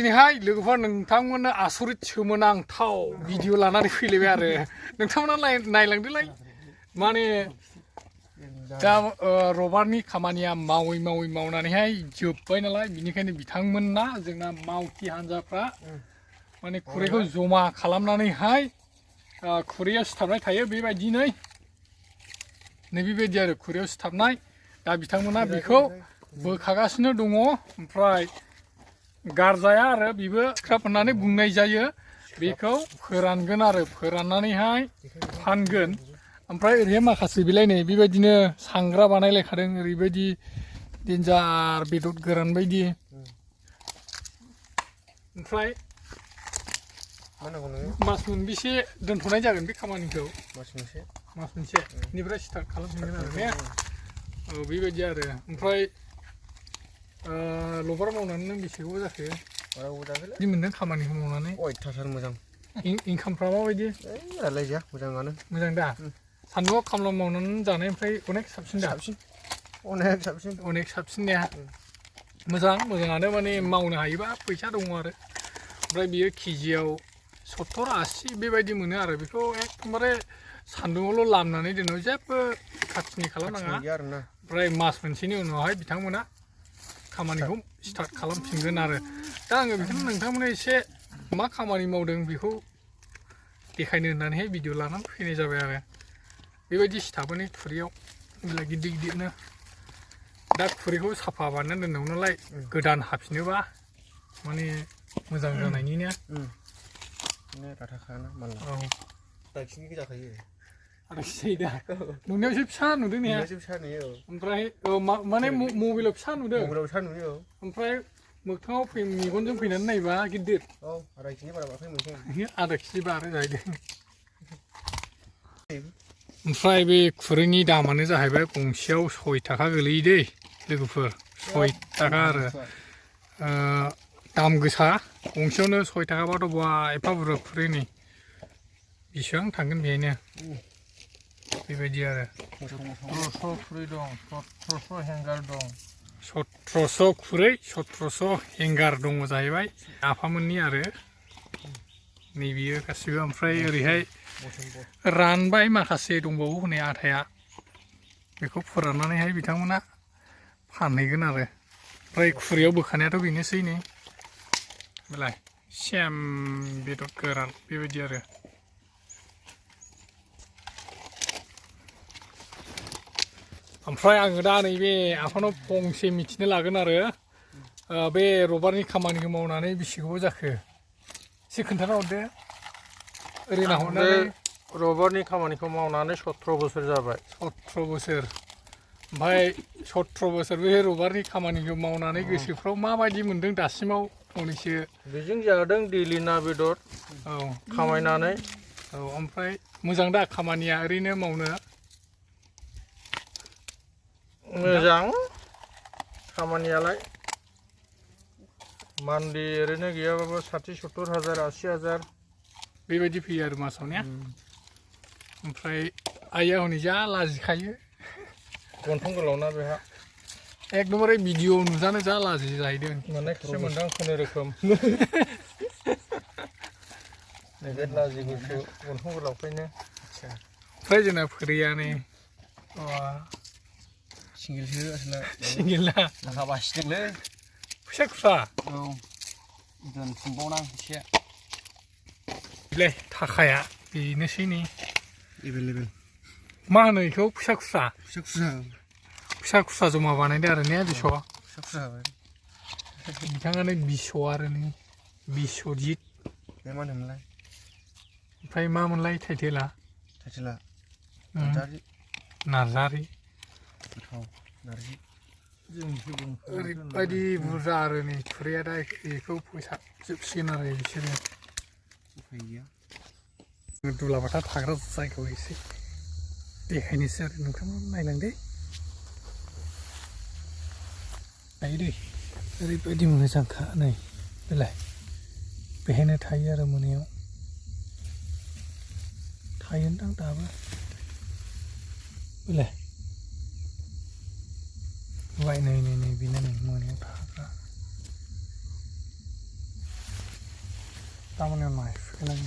दिनैहाय लोगोफोर नोंथांमोननो आसरित सोमोनांथाव भिडिअ लानानै फैलायबाय आरो नोंथांमोना नायलांदोलाय माने दा रबारनि खामानिया मावनानैहाय जोब्बाय नालाय बिनिखायनो बिथांमोनना जोंना मावथि हान्जाफ्रा माने खुरैखौ जमा खालामनानैहाय खुरैयाव सिथाबनाय थायो बेबायदिनो नैबेबायदि आरो खुरैयाव सिथाबनाय दा बिथांमोना बेखौ बोखागासिनो दङ ओमफ्राय गारजाया आरो बेबो स्क्राप होननानै बुंनाय जायो बेखौ फोरानगोन आरो फोराननानैहाय फानगोन ओमफ्राय ओरैहाय माखासे बिलाइ नै बेबायदिनो सांग्रा बानायलायखादों ओरैबायदि देन्जार बेदर गोरान बायदि ओमफ्राय मास मोनबेसे दोनथ'नाय जागोन बे खामानिखौ मास मोनसे निफ्राय स्टार्ट खालामफिनगोन आरो ने औ बेबायदि आरो ओमफ्राय लबार मावनानै नों बेसे गोबाव जाखो बिदि मोनदों खामानिखौ मावनानै अयथासार मोजां इनकामफ्रा माबायदि रायलायजाया मोजाङानो मोजां दा सान्दुंआव खामला मावनानै जानायनिफ्राय अनेक साबसिन दा अनेक साबसिन ने मोजाङानो माने मावनो हायोबा फैसा दङ आरो ओमफ्राय बियो केजियाव 70-80 बेबायदि मोनो आरो बेखौ एकदमबारे सान्दुंआवल' लामनानै दोनो जेबो खाथिनि खालामनाङा ओमफ्राय मास मोनसेनि उनावहाय बिथांमोना खामानिखौ स्टार्ट खालामफिनगोन आरो दा आङो बेखौनो नोंथांमोना एसे मा खामानि मावदों बेखौ देखायनो होननानैहाय भिडिअ लानानै फैनाय जाबाय आरो बेबायदि सिथाबोनो खुरैयाव बिलाइ गिदिर गिदिरनो दा खुरैखौ साफा बानायनानै दोननांगौ नालाय गोदान हाफिनोबा माने मोजां जानायनि ने औ दाखिनि जाखायो आदाखि दा नुनायावसो फिसा नुदों ने ओमफ्राय माने मबाइलाव फिसा नुदों ओमफ्राय मोगथाङाव मेगनजों फैनानै नायबा गिदिर आधा केजि बारो जाहैदों ओमफ्राय बे खुरैनि दामानो जाहैबाय गंसेयाव 6 थाखा गोलैयो दै लोगोफोर 6 थाखा आरो दाम गोसा गंसेयावनो 6 थाखाबाथ' बा एफा बुरजा खुरै नै बेसेबां थांगोन बेहायनो बेबायदि आरो 1700 खुरै दं 1700 हेंगार दं 1700 खुरै 1700 हेंगार दङ जाहैबाय आफामोननि आरो नैबेयो गासिबो ओमफ्राय ओरैहाय रानबाय माखासे दंबावो हनै आथाया बेखौ फोराननानैहाय बिथांमोना फानहैगोन आरो ओमफ्राय खुरैयाव बोखानायाथ' बेनोसै नै बेलाय सेम बेदर गोरान बेबायदि आरो ओमफ्राय आङो दा नैबे आफानाव फंसे मिथिनो लागोन आरो बे रबारनि खामानिखौ मावनानै बेसे गोबाव जाखो एसे खोन्थाना हरदो ओरैनो हरनानै रबारनि खामानिखौ मावनानै 17 बोसोर जाबाय 17 बोसोर ओमफ्राय 17 बोसोर बे रबारनि खामानिखौ मावनानै गोसोफ्राव माबायदि मोनदों दासिमाव फंनैसो बेजों जादों दैलि ना बेदर औ खामायनानै औ ओमफ्राय मोजां दा खामानिया ओरैनो मावनो मोजां खामानियालाय मान्थलि ओरैनो गैयाबाबो 60-70 हाजार 80 हाजार बेबायदि फैयो आरो मासाव ने ओमफ्राय आइया हनै जा लाजिखायो गन्थं गोलावना बेहा एकदमबारे भिडिअ नुजानो जा लाजि जाहैदों मोननायखौसो मोनदां खुनुरोखोम नैबे लाजिगुसु गन्थं गोलावखायनो ओमफ्राय जोंना फोरैया नै सिंगेल ना थाखा बासिदोंलै फैसा खुस्रा औ दोनथुमबावनां एसे बिलाय थाखाया बेनोसै नै एभेलेबेल मा होनो बेखौ फैसा खुस्रा जमा बानायदो आरो ने बिस' बिथाङानो बिस' आरो नै बिस्वजित बे मा होनोमोनलाय ओमफ्राय मामोनलाय टाइटेला नार्जारि ओरैबायदि बुरजा आरो नै खुरैया दा बेखौ फोसाबजोबसिगोन आरो बिसोरो दुलाबाथा थाग्रा जायगायाव एसे देखायनोसै आरो नोंथांमोन नायलांदो नायो दै ओरैबायदि मोजांखा नै बेलाय बेहायनो थायो आरो मोनायाव थायोनदां दाबो बेलाय नै बेनो नै मोनायाव थाग्रा तामाने नाइफ